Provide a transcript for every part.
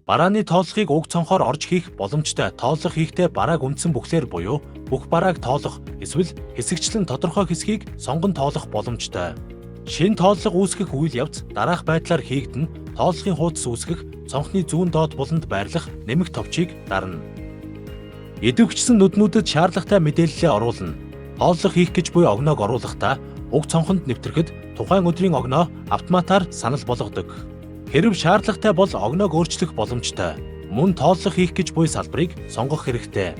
Барааны тооллогыг уг цонхоор орж хийх боломжтой. Тооллого хийхдээ барааг үндсэн бүхлээр буюу бүх барааг тоолох эсвэл хэсэгчлэн тодорхой хэсгийг сонгон тоолох боломжтой. Шинэ тооллого үүсгэх үйл явц дараах байдлаар хийгдэнэ. Тооллогын хуудас үүсгэх цонхны зүүн доод буланд байрлах нэмэх товчийг дарна. Идэвхжсэн нүднүүдэд шаардлагатай мэдээллээ оруулна. Тооллого хийх гэж буй огноог оруулахдаа уг цонхонд нэвтрэхэд тухайн өдрийн огноо автоматаар санал болгодог. Хэрэв шаардлагатай бол огноог өөрчлөх боломжтой. Мөн тооллого хийх гэж буй салбарыг сонгох хэрэгтэй.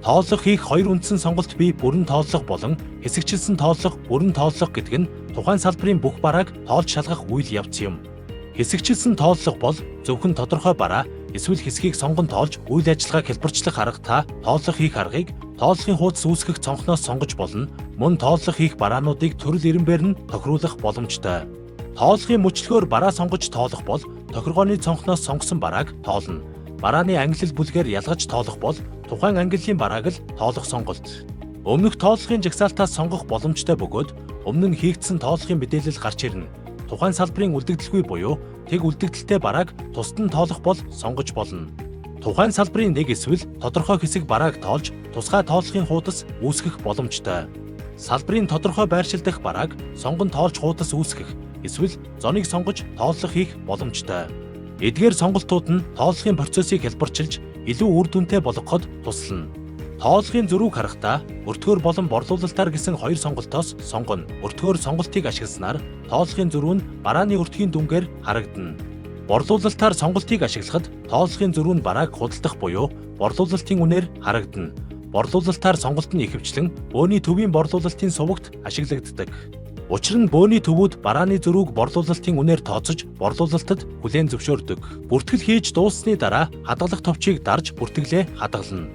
Тооллого хийх хоёр үндсэн сонголт бий: бүрэн тооллого болон хэсэгчилсэн тооллого. Бүрэн тооллого гэдэг нь тухайн салбарын бүх барааг тоолж шалгах үйл явц юм. Хэсэгчилсэн тооллого бол зөвхөн тодорхой бараа эсвэл хэсгийг сонгон тоолж үйл ажиллагааг хялбарчлах арга. Та тооллого хийх аргыг тооллогын хуудас үүсгэх цонхноос сонгож болно. Мөн тооллого хийх бараануудыг төрөл эренбээр нь тохируулах боломжтой. Тооллогын мөчлөгөөр бараа сонгож тоолох бол тохиргооны цонхноос сонгосон барааг тоолно. Барааны ангилал бүлгээр ялгаж тоолох бол тухайн ангиллын барааг л тоолох сонголт. Өмнөх тооллогын жагсаалтаас сонгох боломжтой бөгөөд өмнө нь хийгдсэн тооллогын мэдээлэл гарч ирнэ. Тухайн салбарын үлдэгдэлгүй буюу тэг үлдэгдэлтэй барааг тусад нь тоолох бол сонгож болно. Тухайн салбарын нэг эсвэл тодорхой хэсэг барааг тоолж тусгай тооллогын хуудас үүсгэх боломжтой. Салбарын тодорхой байршил дах барааг сонгон тоолж хуудас үүсгэх эсвэл зоныг сонгож тооллого хийх боломжтой. Эдгээр сонголтууд нь тооллогын процессыг хялбарчилж илүү үр дүнтэй болгоход туслана. Тооллогын зөрүүг харахдаа өртгөөр болон борлуулалтаар гэсэн хоёр сонголтоос сонгоно. Өртгөөр сонголтыг ашигласнаар тооллогын зөрүү нь барааны өртгийн дүнгээр харагдана. Борлуулалтаар сонголтыг ашиглахад тооллогын зөрүү нь барааг худалдах буюу борлуулалтын үнээр харагдана. Борлуулалтаар сонголт нь ихэвчлэн бөөний төвийн борлуулалтын сувагт ашиглагддаг. Учир нь бөөний төвүүд барааны зөрүүг борлуулалтын үнээр тооцож борлуулалтад хүлээн зөвшөөрдөг. Бүртгэл хийж дууссаны дараа хадгалах товчийг дарж бүртгэлээ хадгална.